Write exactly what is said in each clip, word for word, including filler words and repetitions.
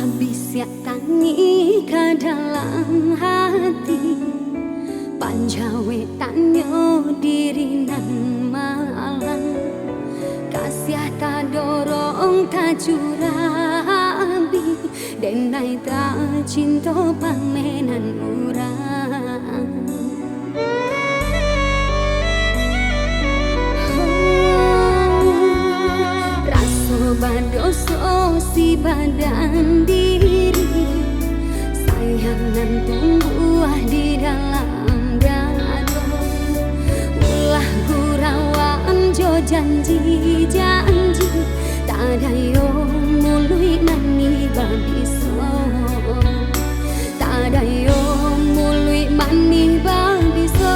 Bisiak tangih ka dalam hati, panjawek tanyo diri nan malang. Kasiah tadorong tacurah abih, denai tacinto pamenan urang. Raso badoso si badan diri, sayang nan tumbuah di dalam dado. Ulah gurauan jo janji-janji, tadayo muluik manih babiso. Tadayo muluik manih babiso.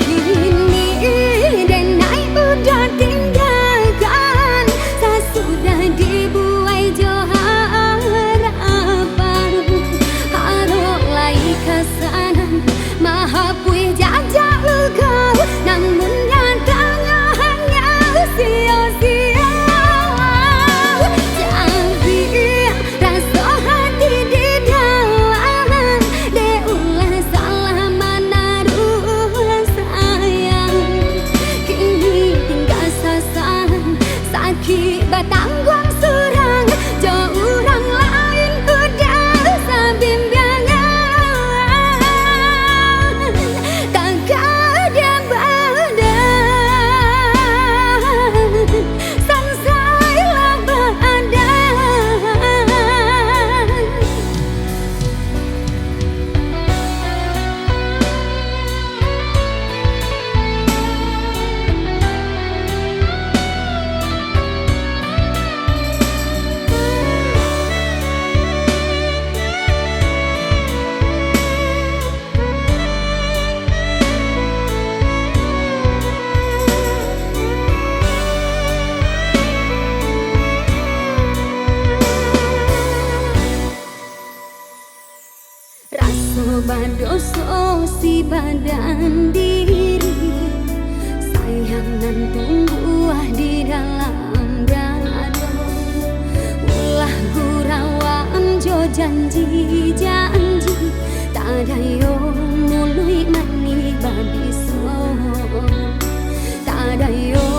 Kini denai udah tinggakan, sasudah dibuai jo harapan. Harok lai ka sanan, mahapuih jajak luko, namun nyatanya hanyo sio-sio. Tapi raso hati di dalam, dek ulah salah manaruah sayang. Kini tingga sasalan, sakik batangguang surang, jo urang lain udah sabimbiangan. Takah dia badan, sansai lah badan. Raso badoso si badan diri, sayang nan tumbuah di dalam dado. Ulah gurauan jo janji-janji, tadayo muluik manih babiso. Tadayo